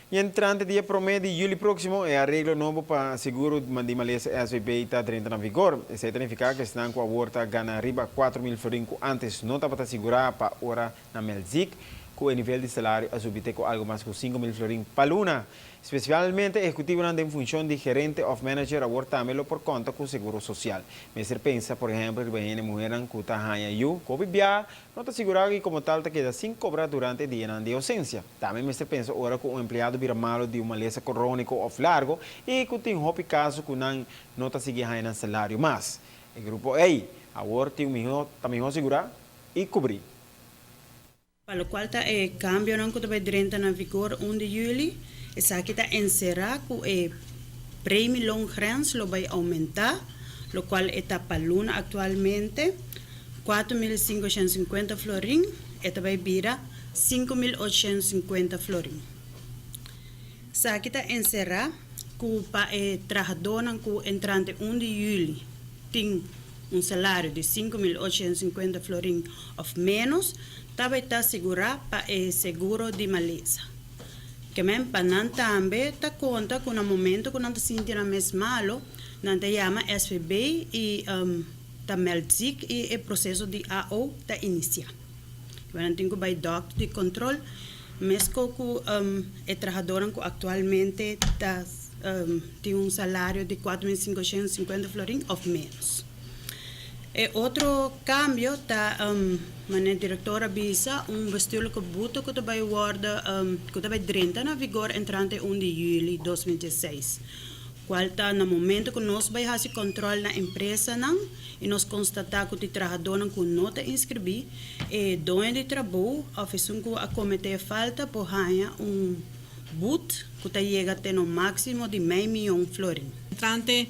I entrante dia promé di yüli próksimo e areglo nobo pa seguro di malesa SVB ta drenta na vigor. Esei ta nifiká ku esnan ku awor ta gana riba 4000 florin ku ántes no tabata sigurá pa ora nan mèld zik, ku e nivel di salario a subi te ku algu mas ku 5000 florin pa luna. Spesialmente ehekutivonan den funshon di gerente òf manager awor tambe lo por konta ku seguro sosial. Mester pensa por ehèmpel riba hende muhernan ku ta haña yu ku hopi biaha no ta sigurá i komo tal ta keda sin kobra durante e dianan di ousensia. Tambe mester pensa ora ku un empleado bira malu di un malesa króniko òf largu i ku tin hopi kaso ku nan no ta sigui haña nan salario mas. E grupo ei awor tin un mihó ta mihó sigurá i kubrí. Pa lokual ta e kambionan ku ta bai drenta na vigor 1 di yüli, esaki ta enserá ku e premieloongrens lo bai oumentá, lokual e ta pa luna aktualmente 4550 florin, e ta bai bira 5850 florin. Esaki ta enserá ku pa e trahadónan ku entrante 1 di yüli tin un salario di 5850 florin òf ménos, ta bai ta sigurá pa e seguro di malesa. Ke men pa nan tambe ta konta ku na momento ku nan ta sinti nan mes malu, nan ta yama SVB i ta mèld zik i e proseso di AO ta inisiá. Ke men nan tin ku bai dòkter di kontrol mesko ku e trahadónan ku aktualmente ta tin un salario di 4550 florin òf ménos. E otro kambio ta, manera direktor a bisa, un bestuurlijke boete ku ta bai wòrdu, ku ta bai drenta na vigor entrante 1 di yüli 2016, kual ta na momento ku nos bai hasi kòntròl na empresanan i nos konstatá ku tin trahadónan ku no ta inskribí, e doño di trabou òf esun ku a kometé e falta por haña un boet ku ta yega te no máksimo di mei mion florin. Entrante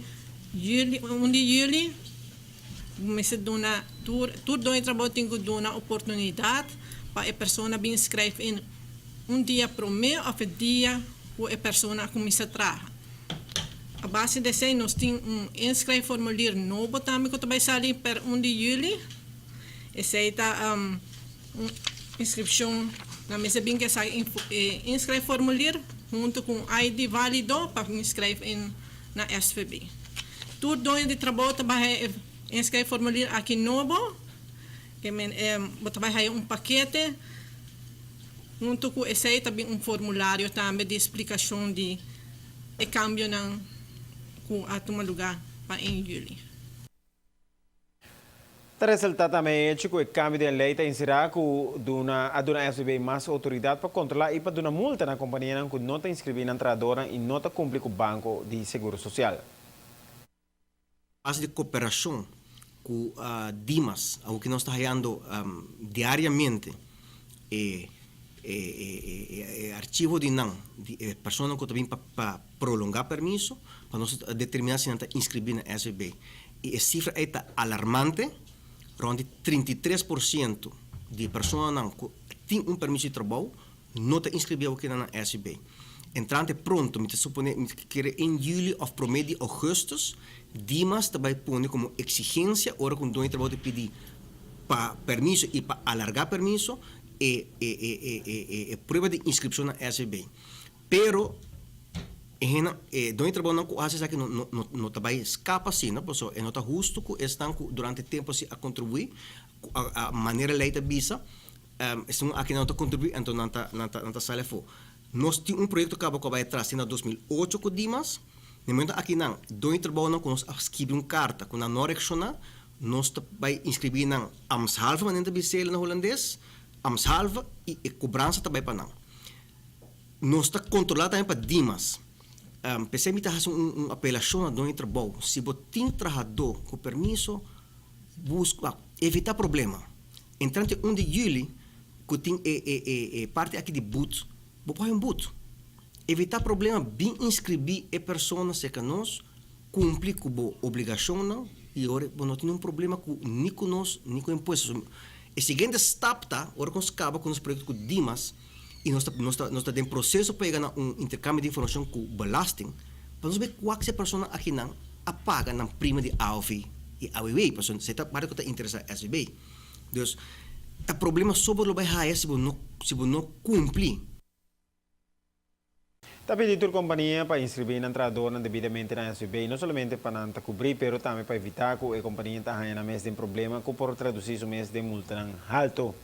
Juli, 1 di juli, bo mester duna tur, tur doño di trabou tin ku duna oportunidat pa e persona bin skrijf in un dia promé òf e dia ku e persona a kuminsá traha. A base di esei nos tin un inschrijfformulier nobo tambe ku ta bai sali per 1 di juli. Esei ta un inskripshon, nan mester bin ku esaki e inschrijfformulier huntu ku un ID válido pa bin skrijf in na SVB. Tur doño di trabou ta bai haya e inschrijfformulier aki nobo, ke men e bo ta bai haya un pakete, huntu ku esei ta bin un formulario tambe di splikashon di e kambionan ku a tuma lugá pa 1 yüli. Ta resaltá tambe e hecho ku e kambio den lei ta inserá ku duna a duna SVB mas outoridat pa kontrolá i pa duna multa na kompanianan ku no ta inskribí nan trahadornan i no ta kumpli ku Banko di Seguro Sosial. Base di koperashon ku Dimas, awo ki nos ta hayando diariamente e e archivo di nan, di e personanan ku ta bin pa prolongá permiso, pa nos determiná si nan ta inskribí na SVB. I e sifra ei ta alarmante, rònt di 33% di e personanan ku tin un permiso di trabou no ta inskribí awor na SVB. Entrante pronto, mi ta suponé, mi ta kere en yüli òf promé di ougùstùs, Dimas ta bai pone komo eksigensia ora ku un doño di trabou ta pidi pa permiso i pa alargá permiso e e e e e prueba di inskripshon na SVB. Pero e hennan, e doño di trabounan ku hasi esaki no no no no ta bai skapa asina, pasobra e no ta hustu ku esnan ku durante tempu asi a kontribuí, ku a a manera lei ta bisa, esun aki nan no ta kontribuí anto nan ta nan ta nan ta sali afó. Nos tin un proyekto kaba ku a bai atras te na 2008 ku Dimas, na e momento akinan doño di trabounan ku nos a skibi un karta ku nan no a reakshoná, nos ta bai inskribí nan ambtshalve manera nan ta bis'el na hulandes, ambtshalve i e kobransa ta bai pa nan. Nos ta kontrolá tambe pa Dimas. P'esei mi ta hasi un apelashon na doño di trabou, si bo tin trahadó ku permiso, buska, evitá problema. Entrante 1 di yüli ku tin e e e parti aki di but, bo por haña un but. Evitá problema, bin inskribí e persona serka nos, kumpli ku bo obligashonnan i ora bo no tin un problema ku ni ku nos ni ku impuesto. E siguiente stap ta, ora ku nos kaba ku nos proyekto ku Dimas, i nos ta nos ta nos ta den proseso pa yega na un interkambio di informashon ku belasting pa nos bai kuak si e persona akinan a paga nan prima di AOV i AWW pasobra esei ta parti ku ta interesá SVB. Dus ta problema so bo lo bai haya si bo no si bo no kumpli. Ta pidi tur kompania pa inskribí nan trahadónan debidamente na SVB, no solamente pa nan ta kubrí, pero tambe pa evitá ku e kompania ta haña nan mes den problema ku por tradusí su mes den multanan haltu.